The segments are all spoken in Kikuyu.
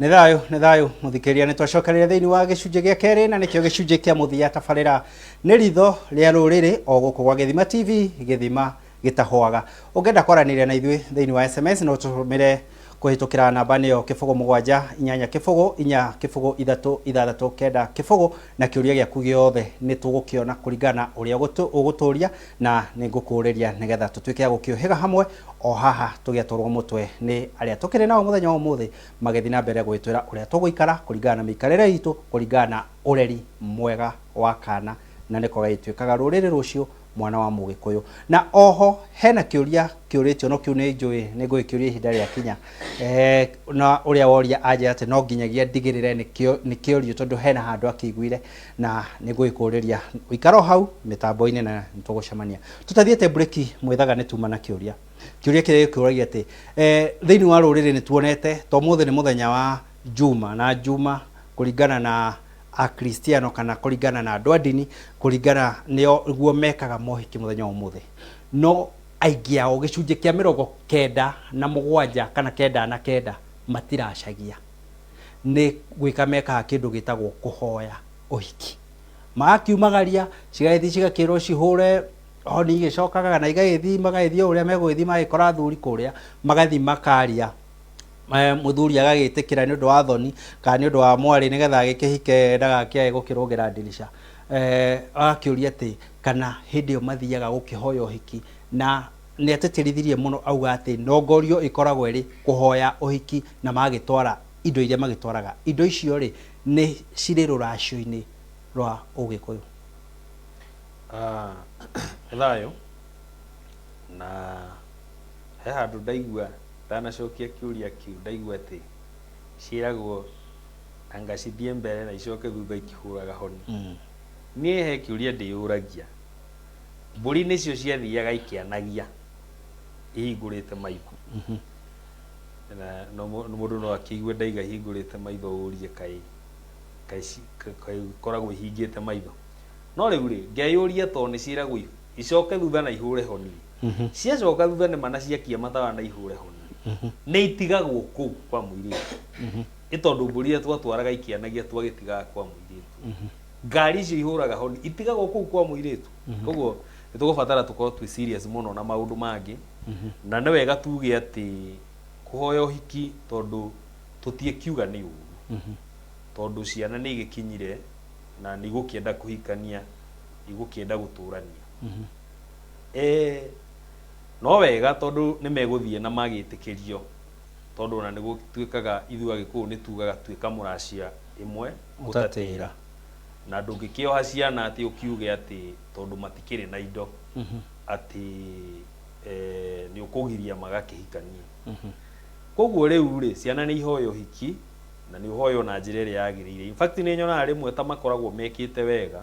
Nĩ thayũ, nĩ thayũ mũthikĩrĩria, nĩ twacokereria thĩinĩ wa gĩcunjĩ gĩa kerĩ, na nĩkĩo gĩcunjĩ kĩa mũthia. Tabarĩra nĩ Ritho rĩa Rũrĩrĩ, o gũkũ gwa Gĩthima TV, gĩthima gĩtahũaga. Ũngĩenda kwaranĩria na ithuĩ thĩinĩ wa SMS, no tũtũmĩre kũhĩtũkĩra namba nĩyo 078 0 4 0 3 6 9 0, na kĩũria gĩaku gĩothe nĩ tũgũkĩona kũringana na ũrĩa ũgũtũria, na nĩ ngũkũrĩria nĩgetha tũtuĩke a gũkĩũhĩga hamwe o haha tũgĩatũrwo mũtwe nĩ arĩa tũkĩrĩ nao mũthenya wa ũmũthĩ, magĩthiĩ na mbere gwĩtwĩra ũrĩa tũgũikara kũringana na mĩikarĩre itũ, kũringana na ũreri mwega wa kana, na nĩko gagĩtuĩkaga rũrĩrĩ rũciũ, mwana wa Mũgĩkũyũ. Na oho hena kĩũria kĩũrĩtio, no kĩu nĩ njũĩ nĩ ngũgĩkĩũria ihinda rĩakinya, na ũrĩa woria anjĩra atĩ no nginyagia ndigĩrĩre nĩ kĩorio, tondũ hena handũ akĩiguire, na nĩ ngũgĩkũrĩria ũikare o hau mĩtambo-inĩ na nĩ tũgũcemania. Tũtathiĩte mburĩki, mwĩthaga nĩ tuma na kĩũria, kĩũria kĩrĩa gĩkũragia atĩ thĩinĩ wa rũrĩrĩ nĩ tuonete to mũthĩ nĩ mũthenya wa Juma, na Juma kũringana na Akristiano kana kũringana na andũ a ndini, kũringana nĩo guo mekaga mohiki mũthenya wa ũmũthĩ, no aingĩ ao, gĩcunjĩ kĩa 97 kana 99, matiracagia. Nĩ gwĩka mekaga kĩndũ gĩtagwo kũhoya ũhiki, magakiumagaria, cigagĩthiĩ, cigakĩrwo cihũre honi, igĩcokaga kana igagĩthiĩ, magagĩthiĩ o ũrĩa megũgĩthiĩ, magagĩkora athuri kũrĩa, magathiĩ makaria, mũthuri agagĩtĩkĩra nĩ ũndũ wa thoni kana nĩ ũndũ wa mwarĩ, nĩgetha agĩkĩhike ndagakĩae gũkĩrũgĩra ndirica. Agakĩũria atĩ kana hĩndĩ ĩyo mathiaga gũkĩhoya ũhiki, na nĩ atĩtĩrithirie mũno auga atĩ nongorio ĩkoragwo ĩrĩ kũhoya ũhiki, na magĩtwara indo iria magĩtwaraga, indo icio rĩ, nĩ cirĩ rũracio-inĩ rwa Ũgĩkũyũ? Ah, nĩ thayũ. Na he handũ ndaigua, ndanacokia kĩũria kĩu, ndaigua atĩ ciĩragwo anga cithiĩ mbere na icoke thutha ikĩhũraga honi. Niĩ he kĩũria ndĩyũragia, mbũri nĩcio ciathiaga ikĩanagia ihingũrĩte maitho? Na no mũndũ no akĩigue ndaiga ihingũrĩte maitho, ũrie kaĩ ikoragwo ihingĩte maitho. No rĩu rĩ, ngeyũria, tondũ nĩ ciĩragwo icoke thutha na ihũre honi, ciacoka thutha nĩma na ciakia matawa na ihũre honi, nĩ itigagwo kũu kwa mũirĩtu? Ĩ tondũ mbũri iria twatwaraga ikĩanagia twagĩtigaga kwa mũirĩtu, ngari icio ihũraga honi itigagwo kũu kwa mũirĩtu? Koguo nĩ tũgũbatara tũkorwo twĩ serious mũno na maũndũ mangĩ, na nĩ wega tuge atĩ kũhoya ũhiki, tondũ tũtiĩkiuga nĩ ũru, tondũ ciana nĩ igĩkinyire na nĩ igũkĩenda kũhikania, igũkĩenda gũtũrania, no wega tondũ nĩ megũthiĩ na magĩtĩkĩrio, tondũ ona nĩ gũtuĩkaga ithuĩ Agĩkũyũ nĩ tugaga tuĩka mũracia ĩmwe ũtatĩra. Na ndũngĩkĩoha ciana atĩ ũkiuge atĩ tondũ matikĩrĩ na indo atĩ nĩ ũkũgiria magakĩhikania. Koguo rĩu rĩ, ciana nĩ ihoya ũhiki na nĩ ũhoywo na njĩra ĩrĩa yagĩrĩire. In fact, nĩ nyonaga rĩmwe ta makoragwo mekĩte wega,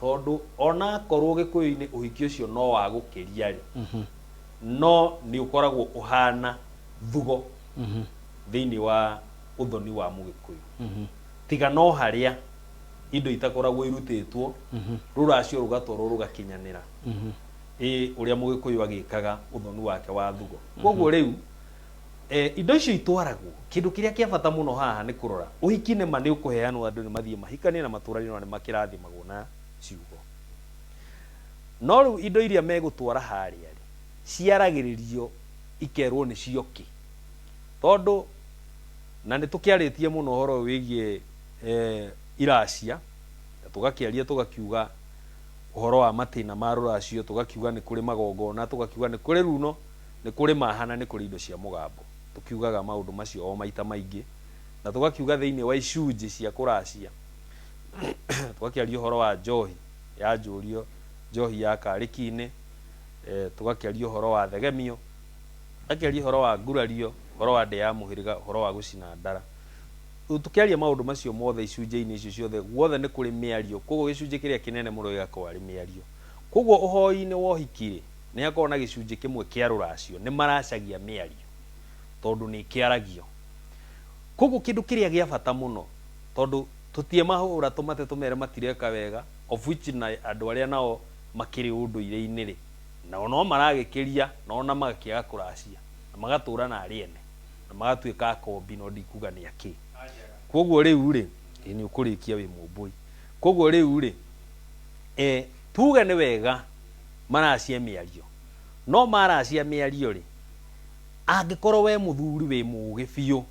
tondũ onakorwo Gĩkũyũ-inĩ ũhiki ũcio no wa gũkĩria rĩ, no nĩ ũkoragwo ũhana thugo thĩinĩ wa ũthoni wa Mũgĩkũyũ, tiga no harĩa indo itakoragwo irutĩtwo, rũracio rũgatwarwo rũgakinyanĩra ĩ ũrĩa Mũgĩkũyũ agĩkaga ũthoni wake wa thugo. Koguo rĩu indo icio itwaragwo, kĩndũ kĩrĩa kĩa bata mũno haha nĩ kũrora ũhiki nĩma nĩ ũkũheanwo, andũ nĩ mathiĩ mahikanie na matũranie, na nĩ makĩrathimagwo na ciugo. No rĩu indo iria megũtwara harĩa rĩ, ciaragĩrĩrio ikerwo nĩ cio kĩ, tondũ na nĩ tũkĩarĩtie mũno ũhoro ũyũ wĩgiĩ iracia, na tũgakĩaria, tũgakiuga ũhoro wa matĩna ma rũracio, tũgakiuga nĩ kũrĩ magongona, tũgakiuga nĩ kũrĩ runo, nĩ kũrĩ maha, na nĩ kũrĩ indo cia mũgambo. Tũkiugaga maũndũ macio o maita maingĩ, na tũgakiuga thĩinĩ wa icunjĩ cia kũracia, tũgakĩaria ũhoro wa njohi ya njũrio, njohi ya karĩki-inĩ, tũgakĩaria ũhoro wa thegemio, tũgakĩaria ũhoro wa ngurario, ũhoro wa ndĩa ya mũhĩrĩga, ũhoro wa gũcina ndara. Rĩu tũkĩaria maũndũ macio mothe icunjĩ-inĩ icio ciothe, guothe nĩ kũrĩ mĩario. Koguo gĩcunjĩ kĩrĩa kĩnene mũno gĩgakorwo arĩ mĩario. Koguo ũhoi-inĩ wa ũhiki rĩ, nĩ hakoragwo na gĩcunjĩ kĩmwe kĩa rũracio, nĩ maracagia mĩario, tondũ nĩ ĩkĩaragio. Koguo kĩndũ kĩrĩa gĩa bata mũno, tondũ tũtie mahũra tũmate tũmere matireka wega, of which na andũ arĩa nao makĩrĩ ũndũire-inĩ rĩ, nao no maragĩkĩria, na ona magakĩaga kũracia na magatũra na arĩ ene. Na magatuĩka akombi, no ndikuga nĩ akĩ. Koguo rĩu rĩ, ĩ nĩ ũkũrĩkia wĩ mũmbũi. Koguo rĩu rĩ, tuge nĩ wega maracia mĩario, no maracia mĩario rĩ, angĩkorwo we mũthuri wĩ mũgĩ biũ,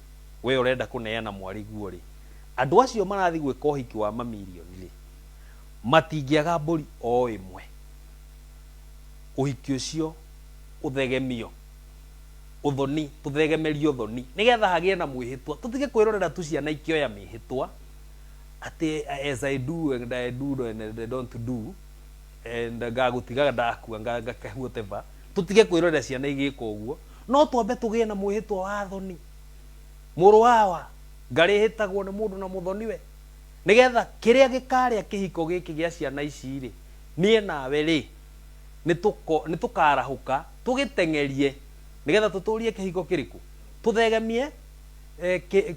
we ũrenda kũneana mwarĩguo rĩ, andũ acio marathiĩ gwĩka ũhiki wa mamirioni rĩ, matingĩaga mbũri o ĩmwe. Ũhiki ũcio ũthegemio ũthoni, tũthegemerio ũthoni, nĩgetha hagĩe na mwĩhĩtwa. Tũtige kwĩrorera tu ciana ikĩoya mĩhĩtwa atĩ as I do and I do and I don't do and ngagũtigaga ndakua nga whatever. Tũtige kwĩrorera ciana igĩka ũguo, no twambe tũgĩe na mwĩhĩtwa wa thoni. Mũrũ wawa ngarĩhĩtagwo nĩ mũndũ na mũthoniwe, nĩgetha kĩrĩa gĩkarĩa kĩhiko gĩkĩ gĩa ciana ici rĩ, niĩ nawe rĩ, nĩ tũkarahũka tũgĩteng'erie, nĩgetha tũtũrie kĩhiko kĩrĩkũ, tũthegemie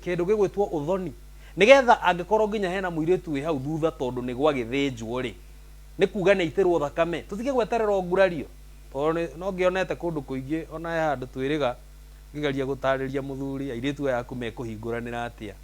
kĩndũ gĩgwĩtwo ũthoni, nĩgetha angĩkorwo nginya hena mũirĩtu wĩ hau thutha tondũ nĩ gwagĩthĩnjwo rĩ, nĩ kuga nĩ aitĩrwo thakame. Tũtige gweterera ũngurario, tondũ no ngĩonete kũndũ kũingĩ, ona he handũ twĩrĩga ngĩgeria gũtarĩria mũthuri airĩtu aya aku mekũhingũranĩra atĩa,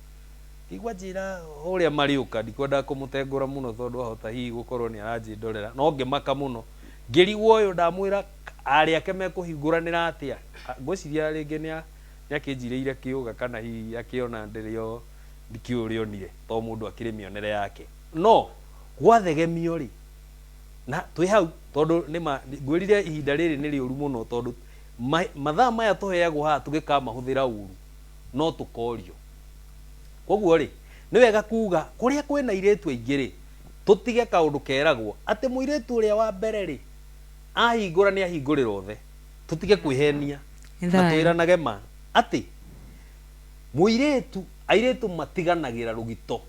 ngĩigua njĩra ũrĩa marĩũka. Ndikwendaga kũmũtengũra mũno tondũ ahota hihi gũkorwo nĩ aranjĩndorera, no ngĩmaka mũno ngĩrigwo ũyũ ndamwĩra arĩ ake mekũhingũranĩra atĩa. Ngwĩciria rĩngĩ nĩ akĩnjirĩire kĩũga, kana hihi akĩona ndĩrĩ o ndikĩũĩ ũrĩa onire, tondũ mũndũ akĩrĩ mĩonere yake. No gwathegemio rĩ, na twĩ hau, tondũ nĩma ngwĩrire ihinda rĩrĩ nĩ rĩũru mũno, tondũ mathaa maya tũheagwo haha tũgĩkamahũthĩra ũru no tũkorio. Koguo rĩ, nĩ wega kuga kũrĩa kwĩna airĩtu aingĩ rĩ, tũtige kaũndũ keragwo atĩ mũirĩtu ũrĩa wa mbere rĩ, ahingũra nĩ ahingũrĩra othe. Tũtige kwĩhenia na twĩranage ma atĩ mũirĩtu, airĩtu matiganagĩra rũgito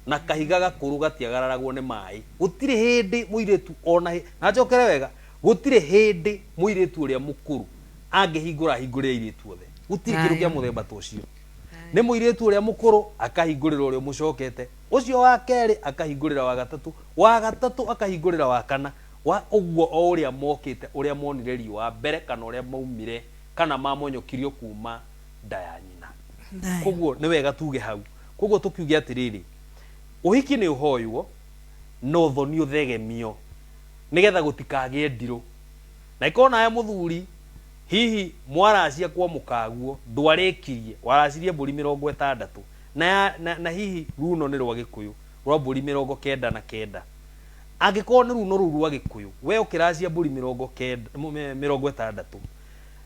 na kahiga gakũrũ gatiagararagwo nĩ maĩ. Gũtirĩ hĩndĩ mũirĩtu ona na njokere wega, gũtirĩ hĩndĩ mũirĩtu ũrĩa mũkũrũ angĩhingũra ahingũrĩre airĩtu othe. Gũtirĩ kĩndũ kĩa mũthemba ta ũcio. Nĩ mũirĩtu ũrĩa mũkũrũ akahingũrĩra ũrĩa ũmũcokete, ũcio wa kerĩ akahingũrĩra wa gatatũ, wa gatatũ akahingũrĩra wa kana, wa ũguo o ũrĩa mokĩte, ũrĩa monire riũa mbere, kana ũrĩa maumire kana mamonyokirio kuma nda ya nyina. Koguo nĩ wega tuge hau. Koguo tũkiuge atĩrĩrĩ, ũhiki nĩ ũhoywo na ũthoni ũthegemio, nĩgetha gũtikagĩe ndirũ. Na ĩkorwo nawe mũthuri hihi mwaracia kwa mũkaguo ndwarĩkirie, waracirie mbũri 60 na hihi runo nĩ rwa Gĩkũyũ rwa mbũri 99. Angĩkorwo nĩ runo rũu rwa Gĩkũyũ, we ũkĩracia mbũri 960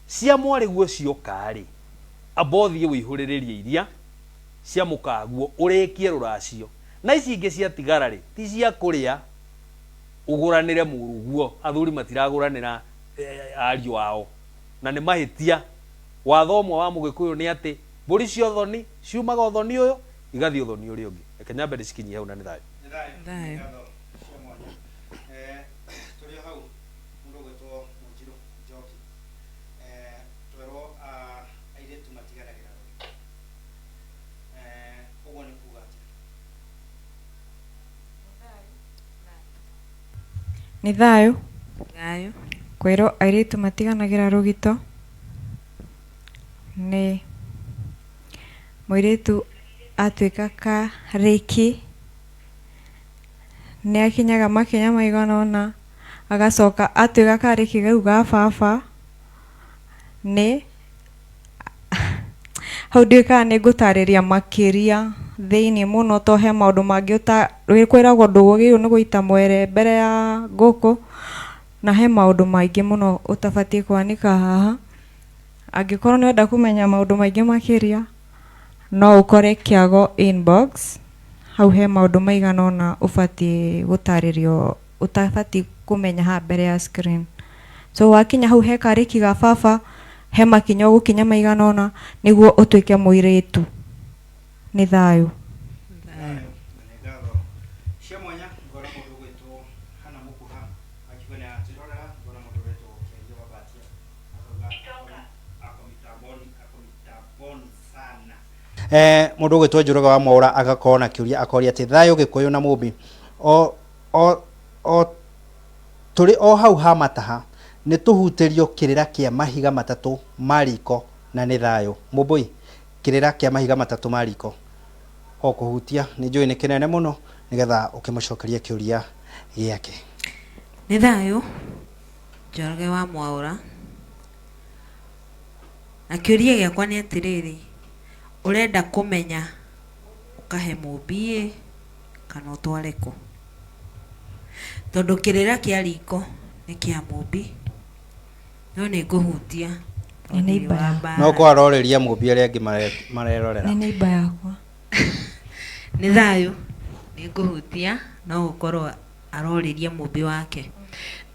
cia mwarĩguo cioka rĩ, amba ũthiĩ ũihũrĩrĩrie iria cia mũkaguo ũrĩkie rũracio, na ici ingĩ ciatigara rĩ, ti cia kũrĩa, ũgũranĩre mũrũguo. Athuri matiragũranĩra ariũ ao, na nĩ mahĩtia. Watho ũmwe wa Mũgĩkũyũ nĩ atĩ mbũri cia ũthoni ciumaga ũthoni ũyũ igathiĩ ũthoni ũrĩa ũngĩ. Reke nyambe ndĩcikinyie hau, na nĩ thayũ. Thayũ. Tũrĩ o hau, mũndũ ũgwĩtwo Mũnjirũ Njoki, twerwo airĩtu matiganagĩra rũgito, ũguo nĩ kuga atĩa? Nĩ thayũ. Thayũ. Kwĩrwo airĩtu matiganagĩra rũgito nĩ mũirĩtu atuĩka karĩki, nĩ akinyaga makinya maigana ũna, agacoka atuĩka karĩki kau ga baba, nĩ hau ndiũĩ kana nĩ ngũtarĩria makĩria thĩiniĩ mũno, to he maũndũ mangĩ kwĩragwo ndũgĩrĩirwo nĩ gũita mwere mbere ya ngũkũ, na he maũndũ maingĩ mũno ũtabatiĩ kwanĩka haha. Angĩkorwo nĩ ũrenda kũmenya maũndũ maingĩ makĩria, no ũkore Kĩago inbox, hau he maũndũ maigana ũna ũbatiĩ gũtarĩrio ũtabatiĩ kũmenya haha mbere ya screen. So wakinya hau he karĩki ga baba, he makinya ũgũkinya maigana ũna nĩguo ũtuĩke mũirĩtu. Nĩ thayũ. Thayũ na nĩ ngatho cia mwanya. Ngona mũndũ ũgwĩtwo Hana Mũkuha akiuga nĩ aratwĩrorera. Ngona mũndũ ũretwo Kĩario wa Batia akauga ako mitamboni, ako mitamboni sana. Mũndũ ũgwĩtwo Njũrũga wa Mwaũra agakorwo na kĩũria, akoria atĩ thayũ Gĩkũyũ na Mũmbi, o tũrĩ o hau ha mataha, nĩ tũhutĩrio kĩrĩra kĩa mahiga matatũ ma riko, na nĩ thayũ. Mũmbũi. Kĩrĩra kĩa mahiga matatũ ma riko. O kũhutia nĩ njũĩ nĩ kĩnene mũno nĩgetha ũkĩmũcokerie kĩũria gĩake. Nĩ thayũ, Njoroge wa Mwaũra. Na kĩũria gĩakwa nĩ atĩrĩrĩ, ũrenda kũmenya ũkahe mũmbi ĩ kana ũtware kũ? Tondũ kĩrĩra kĩa riko nĩ kĩa mũmbi, no nĩ ngũhutia Nĩ neighbour yakwa. No kwarorĩria mũmbi arĩa angĩ marerorera. Nĩ neighbour yakwa. Nĩ thayũ, nĩ ngũhutia no gũkorwo arorĩria mũmbi wake.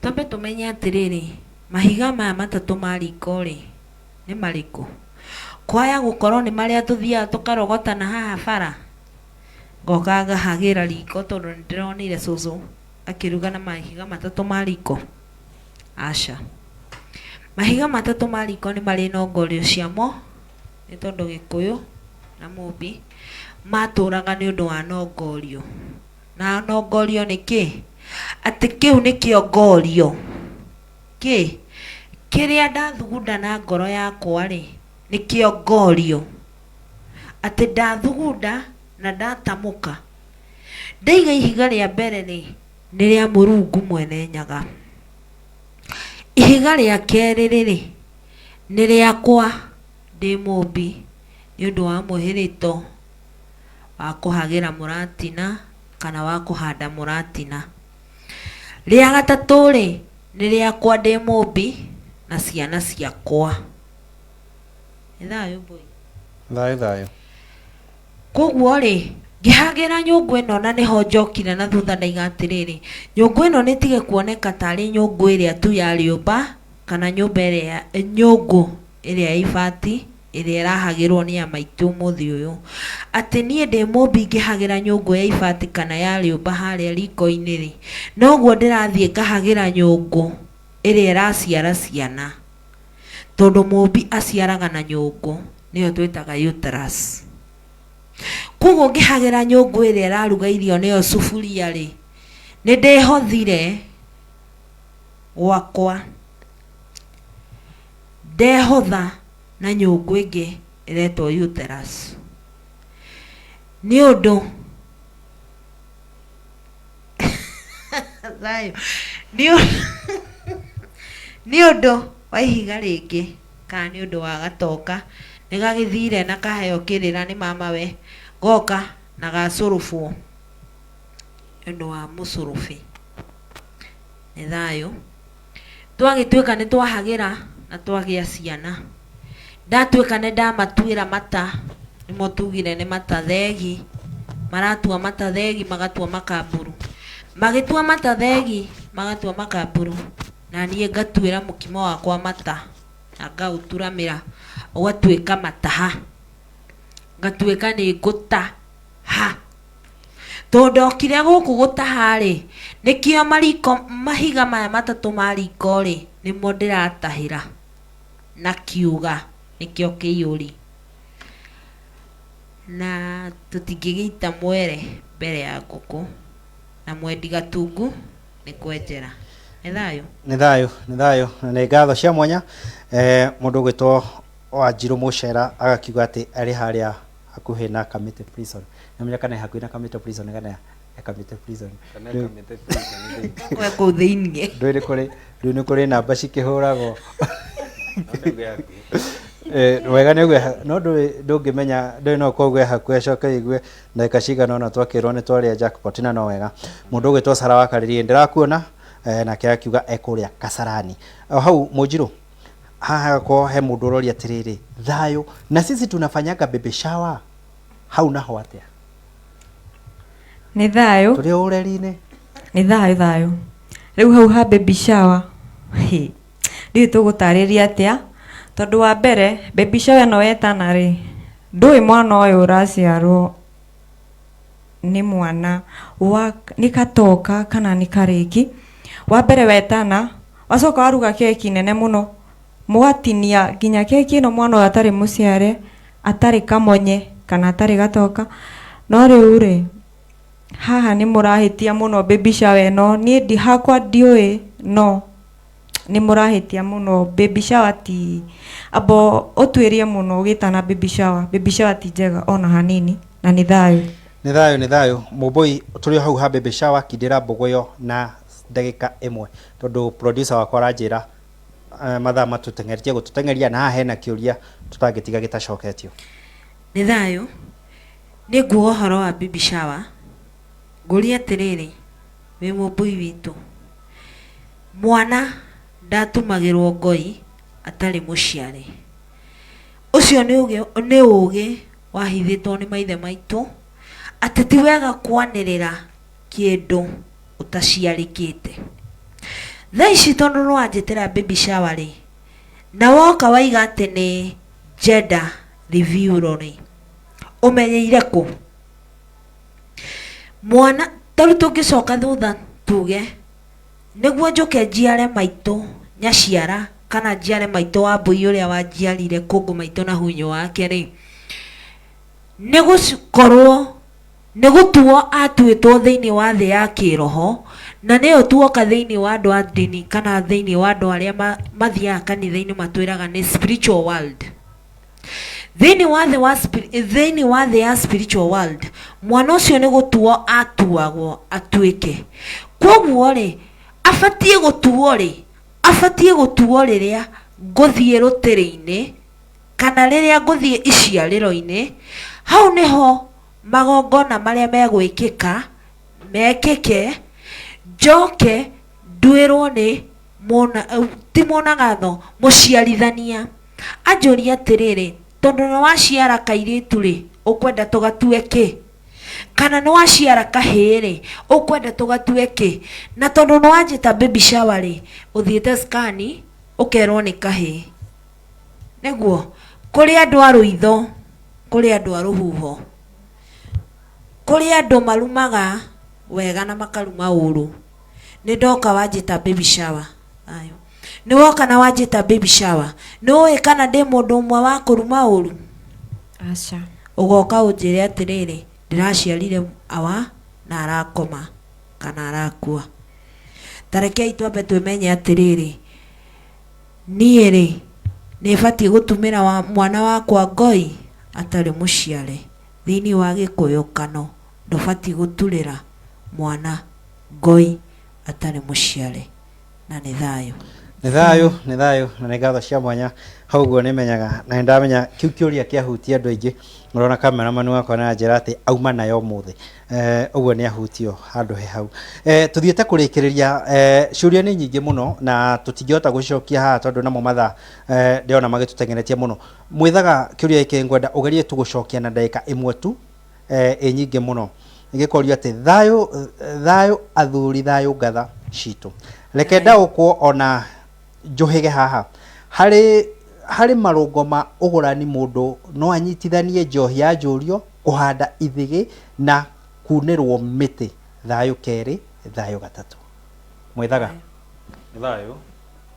Twambe tũmenye atĩrĩrĩ, mahiga maya matatũ ma riko-rĩ, nĩ marĩkũ? Kwaya gũkorwo nĩ marĩa tũthiaga tũkarogota na haha bara, ngoka ngahagĩra riko tondũ nĩ ndĩronire cũcũ akĩruga na mahiga matatũ ma riko? Aca. Mahiga matatũ ma riko nĩ marĩ nongorio ciamo, nĩ tondũ Gĩkũyũ na Mũmbi matũraga nĩ ũndũ wa nongorio. Na nongorio nĩ kĩ? Atĩ kĩu nĩkĩo ngorio. Kĩ? Kĩrĩa ndathugunda na ngoro yakwa-rĩ, nĩkĩo ngorio. Atĩ ndathugunda na ndatamũka. Ndaiga ihiga rĩa mbere-rĩ, nĩ rĩa Mũrungu Mwene Nyaga. Ihiga rĩa kerĩ-rĩ, nĩ rĩakwa ndĩ mũmbi nĩ ũndũ wa mwĩhĩrĩto wa kũhagĩra mũratina kana wa kũhanda mũratina. Rĩa gatatũ-rĩ, nĩ rĩakwa ndĩ mũmbi na ciana ciakwa. Nĩ thayũ mbũi? Thayũ thayũ. Kwoguo-rĩ, ngĩhagĩra nyũngũ ĩno na nĩho njokire na thutha ndaiga atĩrĩrĩ, nyũngũ ĩno nĩ ĩtige kuoneka tarĩ nyũngũ ĩrĩa tu ya rĩũmba kana nyũmba ĩrĩa, nyũngũ ĩrĩa ya ibati ĩrĩa ĩrahagĩrwo nĩ a maitũ ũmũthĩ ũyũ. Atĩ niĩ ndĩ mũmbi ngĩhagĩra nyũngũ ya ibati kana ya rĩũmba harĩa riko-inĩ-rĩ, noguo ndĩrathiĩ ngahagĩra nyũngũ ĩrĩa ĩraciara ciana. Tondũ mũmbi aciaraga na nyũngũ, nĩyo twĩtaga uterus. Koguo ngĩhagĩra nyũngũ ĩrĩa ĩraruga irio nĩyo suburia-rĩ, nĩ ndĩhothire gwakwa, ndehotha na nyũngũ ĩngĩ ĩretwo uterus. Nĩ ũndũ Thayũ. Nĩ ũndũ wa ihiga rĩngĩ kana nĩ ũndũ wa gatoka, nĩ gagĩthire na kaheo kĩrĩra nĩ mamawe, goka na gacũrũbwo nĩ ũndũ wa mũcũrũbi. Nĩ thayũ. Twagĩtuĩka nĩ twahagĩra na twagĩa ciana, ndatuĩka nĩ ndamatuĩra mata, nĩmo tugire nĩ mata thegi, maratua mata thegi magatua makamburu. Magĩtua mata thegi magatua makamburu, na niĩ ngatuĩra mũkimo wakwa mata na ngaũturamĩra ũgatuĩka mataha. Ngatuĩka nĩ ngũtaha. Tondũ ndokire gũkũ gũtaha-rĩ, nĩkĩo mariko, mahiga maya matatũ ma riko-rĩ, nĩmo ndĩratahĩra na kiuga nĩkĩo kĩiyũri. Na tũtingĩgĩita mwere mbere ya ngũkũ, na mwendi gatungu nĩ kwenjera. Nĩ thayũ? Nĩ thayũ, nĩ thayũ, na nĩ ngatho cia mwanya. Eh, mũndũ ũgwĩtwo Wanjirũ Mũcera agakiuga atĩ arĩ harĩa hakuhĩ na Kamiti Prison. Nĩmenya kana hakuhĩ na Kamiti Prison kana he Kamiti Prison. Kana Kamiti Prison thĩinĩ. Kwe kũu thĩinĩ. Ndũĩ nĩ kũrĩ ndũĩ nĩ kũrĩ namba cikĩhũragwo. No nĩuge hakuhĩ. Eh, wega nĩ ũguo no ndũĩ ndũngĩmenya ndũĩ no ũkorwo hakuhĩ acoke ũigue ndagĩka cigana ũna twakĩrwo nĩ twarĩa jackpot na no wega. Mũndũ ũgwĩtwo Sara wa Karĩrĩ ndĩrakuona eh, nake akiuga ekũrĩa Kasarani. O hau Mũnjirũ haha hagakorwo he mũndũ ũroria atĩrĩrĩ thayũ na sisi tunafanyaga baby shower hau naho atĩa Nĩ thayũ. tũrĩ o ũreri-inĩ Nĩ thayũ thayũ. Rĩu hau ha baby shower, hĩ, ndiũĩ tũgũtarĩria atĩa, tondũ wa mbere baby shower ĩno wetana rĩ, ndũĩ mwana ũyũ ũraciarwo nĩ mwana wa nĩ gatoka kana nĩ karĩki. Wa mbere wetana, wacoka waruga keki nene mũno, mũgatinia nginya keki ĩno mwana ũyũ atarĩ mũciare, atarĩ kamonye kana atarĩ gatoka. No rĩu rĩ, haha nĩ mũrahĩtia mũno baby shower ĩno, niĩ hakwa ndiũĩ no. Nĩ mũrahĩtia mũno. Baby shower ti amba ũtuĩrie mũno ũgĩtana baby shower. Baby shower ti njega ona hanini na nĩ thayũ. Nĩ thayũ, nĩ thayũ. Mũmbũi, tũrĩ o hau ha baby shower, kindĩra mbũgũ ĩyo na ndagĩka ĩmwe tondũ producer wakwa aranjĩra mathaa matũteng'eretie gũtũteng'eria na haha hena kĩũria tũtangĩtiga gĩtacoketio. Nĩ thayũ. Nĩ nguga ũhoro wa baby shower. Ngũrie atĩrĩrĩ, wĩ mũmbũi witũ, mwana ndatumagĩrwo ngoi atarĩ mũciare. Ũcio nĩ ũgĩ, nĩ ũgĩ wahithĩtwo nĩ maithe maitũ, atĩ ti wega kwanĩrĩra kĩndũ ũtaciarĩkĩte. Thaa ici tondũ nĩ wanjĩtĩra baby shower rĩ, na woka waiga atĩ nĩ gender reveal rĩ, ũmenyeire kũ? Mwana, ta rĩu tũngĩcoka thutha tuge, nĩguo njũke njiare maitũ nyaciara kana njiare maitũ wa mbũi ũrĩa wanjiarire kũngũ maitũ na hunyũ wake rĩ, nĩ gũkorwo nĩ gũtuo atuĩtwo thĩinĩ wa thĩ ya kĩroho, na nĩyo tuoka thĩinĩ wa andũ a ndini kana thĩinĩ wa andũ arĩa mathiaga kanitha-inĩ matwĩraga nĩ spiritual world. Thĩinĩ wa thĩ wa thĩinĩ wa thĩ ya spiritual world, mwana ũcio nĩ gũtuo atuagwo atuĩke. Kwoguo rĩ, abatiĩ gũtuo rĩ? Abatiĩ gũtuo rĩrĩa ngũthiĩ rũtĩrĩ-inĩ kana rĩrĩa ngũthiĩ iciarĩro-inĩ, hau nĩho magongona marĩa megwĩkĩka mekĩke, njoke nduĩrwo nĩ mũna, ti mũnagatho, mũciarithania. Anjũrie atĩrĩrĩ, tondũ nĩ waciara kairĩtu-rĩ, ũkwenda tũgatue kĩ? Kana nĩ waciara kahĩĩ-rĩ, ũkwenda tũgatue kĩ? Na tondũ nĩ wanjĩta baby shower-rĩ, ũthiĩte scan ũkerwo nĩ kahĩĩ. Nĩguo? Kũrĩ andũ a rũitho, kũrĩ andũ a rũhuho. Kũrĩ andũ marumaga wega na makaruma ũru. Nĩ ndoka wanjĩta baby shower. Thayũ. Nĩ woka na wanjĩta baby shower. Nĩ ũĩ kana ndĩ mũndũ ũmwe wa kũruma ũru? Aca. Ũgoka ũnjĩre atĩrĩrĩ, ndĩraciarire awa na arakoma kana arakua. Ta rekei twambe twĩmenye atĩrĩrĩ, niĩ rĩ, nĩ batiĩ gũtumĩra wa, mwana wakwa ngoi atarĩ mũciare? Thĩinĩ wa Gĩkũyũ kano ndũbatiĩ gũturĩra mwana ngoi atarĩ mũciare. Na nĩ thayũ. Nĩ thayũ, nĩ thayũ na nĩ ngatho cia mwanya hau ũguo nĩ menyaga na nĩ ndamenya kĩu kĩũria kĩahutia andũ aingĩ ũrona cameraman wakwa nĩ aranjĩra atĩ auma nayo ũmũthĩ eh, ũguo nĩ ahutio handũ he hau eh, tũthiĩte kũrĩkĩrĩria eh, ciũria nĩ nyingĩ mũno na tũtingĩhota gũcicokia haha tondũ namo mathaa eh, ndĩrona magĩtũteng'eretie mũno mwĩthaga kĩũria gĩkĩ ngwenda ũgerie tu gũcokia na ndagĩka ĩmwe tu eh, ĩ nyingĩ mũno gĩkorio atĩ thayũ thayũ athuri thayũ ngatha citũ reke ndaũkwo ona njũhĩge haha harĩ harĩ marũngo ma ũgũrani mũndũ no anyitithanie njohi ya njũrio kũhanda ithĩgĩ na kunĩrwo mĩtĩ thayũ kerĩ thayũ gatatũ mwĩthaga. Nĩ thayũ,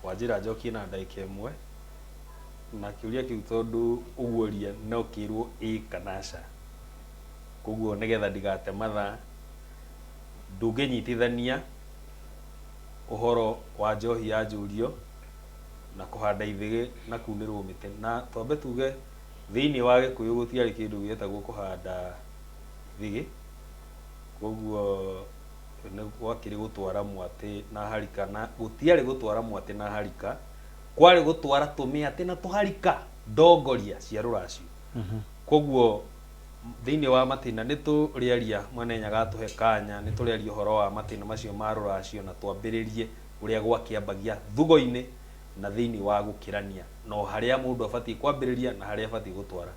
wanjĩra njokie na ndagĩka ĩmwe, na kĩũria kĩu tondũ ũguo oria no kĩrwo ĩĩ kana aca, koguo nĩgetha ndigate mathaa, ndũngĩnyitithania ũhoro wa njohi ya njũrio na kũhanda ithĩgĩ na kunĩrwo mĩtĩ. Na twambe tuge thĩinĩ wa gĩkũyũ gũtiarĩ kĩndũ gĩetagwo kũhanda ithĩgĩ, koguo nĩ gwakĩrĩ gũtwara mwatĩ na harika, na gũtiarĩ gũtwara mwatĩ na harika, kwarĩ gũtwara tũmĩatĩ na tũharika ndongoria cia rũracio. Koguo thĩinĩ wa matĩna nĩ tũrĩaria Mwene Nyaga atũhe kanya, nĩ tũrĩaria ũhoro wa matĩna macio ma rũracio na twambĩrĩrie ũrĩa gwakĩambagia thugo-inĩ na thĩinĩ wa gũkĩrania na o harĩa mũndũ abatiĩ kwambĩrĩria na harĩa abatiĩ gũtwara.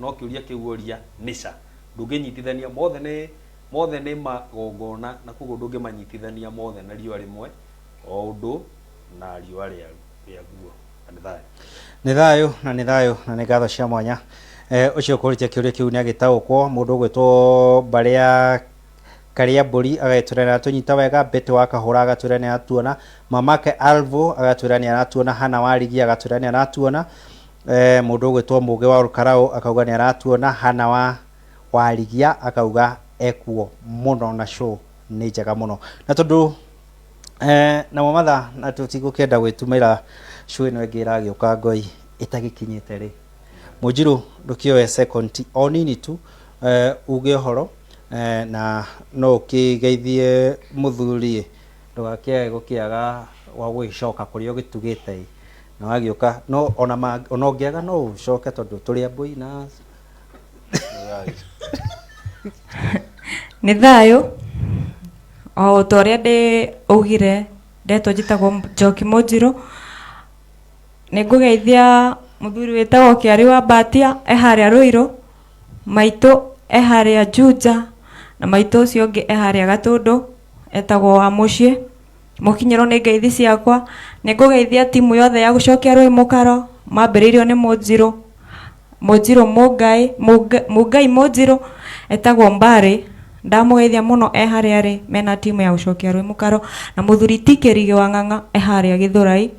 No kĩũria kĩu woria nĩ ca. Ndũngĩnyitithania mothe nĩ mothe nĩ magongona na koguo ndũngĩmanyitithania mothe na riũa rĩmwe o ũndũ na riũa rĩaguo. Na nĩ thayũ. Nĩ thayũ na nĩ thayũ na nĩ ngatho cia mwanya. Eh, ũcio ũkũrĩtie kĩũria kĩu nĩ agĩtaũkwo mũndũ ũgwĩtwo mbarĩ ya Karĩa Mbũri agagĩtwĩra nĩ aratũnyita wega, Betty wa Kahũra agatwĩra nĩ aratuona, mamake Alvo agatwĩra nĩ aratuona, Hannah wa Rigi agatwĩra nĩ aratuona, eh, mũndũ ũgwĩtwo Mũgĩ wa Olkarau akauga nĩ aratuona, Hannah wa Warigia akauga ekuo mũno na show nĩ njega mũno. Na tondũ Namo mathaa na tũtigũkĩenda gwĩtumĩra show ĩno ĩngĩ ĩragĩũka ngoi ĩtagĩkinyĩte rĩ. Mũnjirũ ndũkĩoe second o nini tu uge ũhoro na no ũkĩgeithie mũthuri ndũgakĩage gũkĩaga wa gũgĩcoka kũrĩa ũgĩtugĩte ĩ. Na wagĩũka no ona ona ũngĩaga no ũcoke tondũ tũrĩ ambũi na Nĩ thayũ o ta ũrĩa ndĩ augire ndetwo njĩtagwo Njoki Mũnjirũ. Nĩ ngũgeithia mũthuri wĩtagwo Kĩarĩ wa Mbatia e harĩa Rũirũ, maitũ e harĩa Juja na maitũ ũcio ũngĩ e harĩa Gatũndũ etagwo wa mũciĩ. Mũkinyĩrwo nĩ ngeithi ciakwa. Nĩ ngũgeithia timu yothe ya gũcokia rũĩ mũkaro mambĩrĩirio nĩ Mũnjirũ Mũnjirũ Mũngai Mũngai Mũnjirũ etagwo Mbarĩ. Ndamũgeithia mũno e harĩa arĩ mena timu ya gũcokia rũĩ mũkaro na mũthuri ti Kĩrigĩ wa Ng'ang'a e harĩa Gĩthũrai.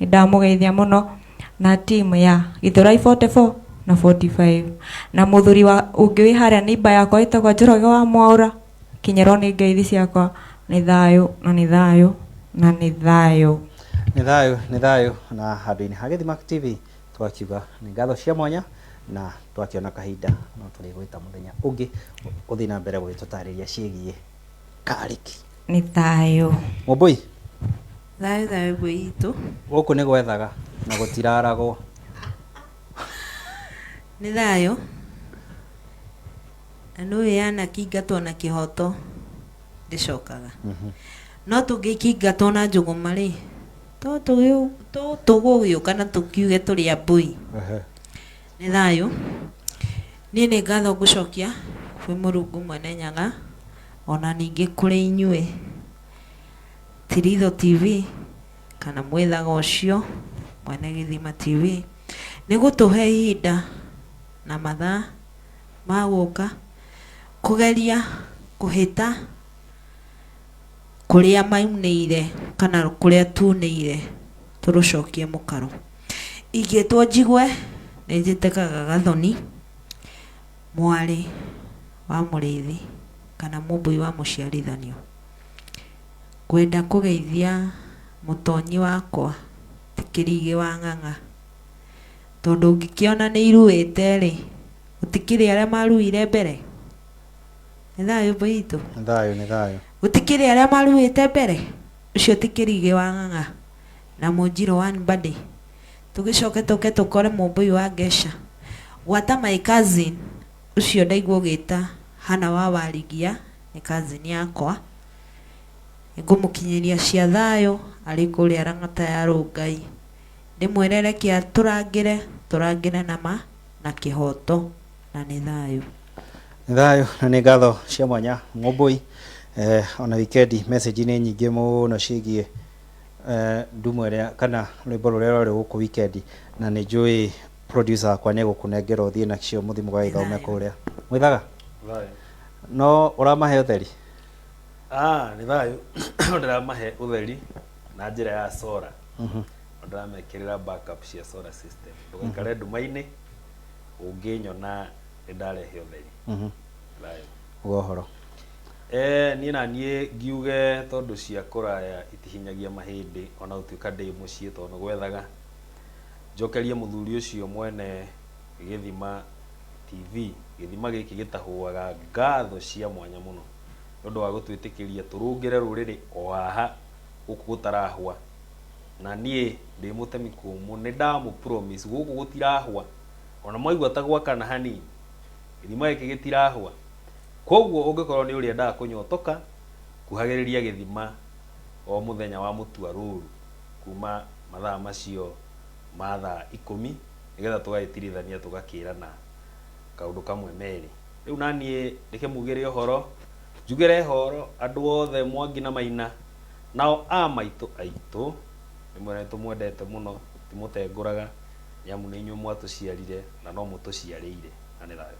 Nĩ ndamũgeithia mũno na timu ya Gĩthũrai 44 na 45 na mũthuri wa ũngĩ wĩ harĩa neighbor yakwa wĩtagwo Njoroge wa Mwaũra. Kinyĩrwo nĩ ngeithi ciakwa. Nĩ thayũ na nĩ thayũ na nĩ thayũ. Nĩ thayũ nĩ thayũ na handũ-inĩ ha Gĩthima TV twakiuga nĩ ngatho cia mwanya na twakĩona kahinda no tũrĩgwĩta mũthenya ũngĩ ũthiĩ na mbere gũgĩtũtarĩria ciĩgiĩ Karĩki. Nĩ thayũ. Mũmbũi. Thayũ thayũ mbũi itũ. Gũkũ nĩ gwethaga na gũtiraragwo. Nĩ thayũ. Na nĩũĩ yanakĩingatwo na kĩhoto ndĩcokaga. No tũngĩkĩingatwo na njũgũma rĩ, to tũgũgĩũka na tũkiuge tũrĩ ambũi. Nĩ thayũ. Niĩ nĩ ngatho ngũcokia kwĩ Mũrungu Mwene Nyaga ona ningĩ kũrĩ inyuĩ Tiritho TV kana mwĩthaga ũcio Mwene Gĩthima TV nĩ gũtũhe ihinda na mathaa ma gũka kũgeria kũhĩta kũrĩa maunĩire kana kũrĩa tunĩire tũrũcokie mũkaro. Ingĩtwo njigue nĩ njĩtĩkaga gathoni mwarĩ wa mũrĩithi kana mũmbũi wa mũciarithanio. Ngwenda kũgeithia mũtonyi wakwa ti Kĩrigĩ wa Ng'ang'a tondũ ũngĩkĩona nĩ iruĩte rĩ, gũtikĩrĩ arĩa maruire mbere. Nĩ thayũ mbũi itũ? Nĩ thayũ nĩ thayũ. Gũtikĩrĩ arĩa maruĩte mbere. Ũcio ti Kĩrigĩ wa Ng'ang'a na Mũnjirũ wa Mbadi. Tũgĩcoke tũke tũkore mũmbũi wa Ngeca. Gwata my cousin ũcio ndaigua ũgĩta Hana wa Warigia nĩ cousin yakwa. Nĩngũmũkinyĩria cia thayũ arĩ kũrĩa Lang'ata ya Rũngai. Ndĩmwĩre reke atũrangĩre, tũrangĩre na ma na kĩhoto na nĩ thayũ. Nĩ thayũ na nĩ ngatho cia mwanya Mũmbũi. Ona wikendi message nĩ nyingĩ mũno ciĩgiĩ ndumo ĩrĩa kana rwĩmbo rũrĩa rwarĩ gũkũ wikendi na nĩ njũĩ producer wakwa nĩ egũkũnengera ũthiĩ nacio mũthiĩ mũgagĩthome kũrĩa. Mwĩthaga? Thayũ. No ũramahe ũtheri? Nĩ thayũ. Ndĩramahe ũtheri na njĩra ya solar. Ndĩramekĩrĩra backup cia solar system. Ndũgaikare nduma-inĩ ũngĩnyona nĩ ndarehe ũtheri. Thayũ. Uga ũhoro. Niĩ na niĩ ngiuge tondũ cia kũraya itihinyagia mahĩndĩ ona gũtuĩka ndĩ mũciĩ tondũ nĩ gwethaga. Njokerie mũthuri ũcio mwene Gĩthima TV, gĩthima gĩkĩ gĩtahũaga ngatho cia mwanya mũno nĩ ũndũ wa gũtwĩtĩkĩria tũrũngĩre rũrĩrĩ o haha gũkũ gũtarahwa. Na niĩ ndĩ mũtemi kũmũ nĩ ndamũ promise gũkũ gũtirahwa ona mwaigua ta gwakana hanini gĩthima gĩkĩ gĩtirahwa. Koguo ũngĩkorwo nĩ ũrĩendaga kũnyotoka kuhagĩrĩria gĩthima o mũthenya wa mũtua rũru kuma mathaa macio ma thaa 10 nĩgetha tũgagĩtirithania tũgakĩrana kaũndũ kamwe merĩ. Rĩu na niĩ ndĩkĩmugĩre ũhoro njugĩre horo andũ othe Mwangi na Maina nao a maitũ aitũ nĩ tũmwendete mũno timũtengũraga nĩ amu nĩ inyuĩ mwatũciarire na no mũtũciarĩire na nĩ thayũ.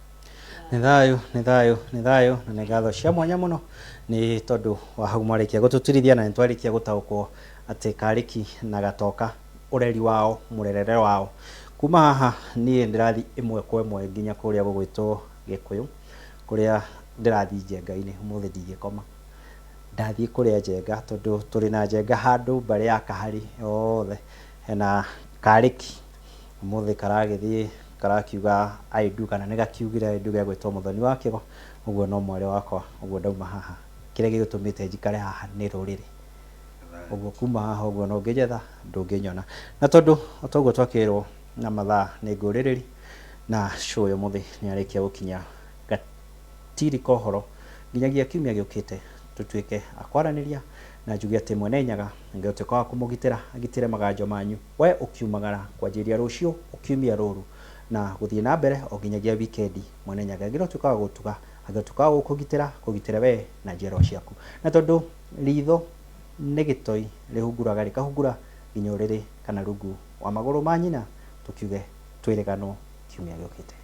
Nĩ thayũ nĩ thayũ nĩ thayũ na nĩ ngatho cia mwanya mũno nĩ tondũ wa hau mwarĩkia gũtũturithia na nĩ twarĩkia gũtaũkwo atĩ Karĩki na Gatoka ũreri wao mũrerere wao kuma haha niĩ ndĩrathiĩ ĩmwe kwa ĩmwe nginya kũrĩa gũgwĩtwo Gĩkũyũ kũrĩa ndĩrathiĩ njenga-inĩ ũmũthĩ ndingĩkoma. Ndathiĩ kũrĩa Njenga tondũ tũrĩ na Njenga handũ mbarĩ ya Kahari yothe hena Karĩki ũmũthĩ karagĩthiĩ karakiuga I do kana nĩ gakiugire I do gegwĩtwo Mũthoni wa Kĩgo ũguo no mwarĩ wakwa ũguo ndauma haha kĩrĩa gĩgĩtũmĩte njikare haha nĩ rũrĩrĩ ũguo kuma haha ũguo no ũngĩnjetha ndũngĩnyona na tondũ o toguo twakĩrwo na mathaa nĩ ngũrĩrĩri na show ya ũmũthĩ nĩ yarĩkia gũkinya Tiri ka ũhoro nginyagia kiumia gĩũkĩte tũtuĩke a kwaranĩria na njuge atĩ Mwene Nyaga angĩgatuĩka wa kũmũgitĩra agitĩre maganjo manyu we ũkiumagara kwanjĩrĩria rũciũ ũkiumia rũru na gũthiĩ na mbere o nginyagia wikendi Mwene Nyaga angĩrotuĩka wa gũgũtuga angĩtuĩka wa gũkũgitĩra akũgitĩre we na njiarwa ciaku na tondũ ritho nĩ gĩtoi rĩhunguraga rĩkahungura nginya ũrĩrĩ kana rungu wa magũrũ ma nyina tũkiuge twĩrĩganwo kiumia gĩũkĩte.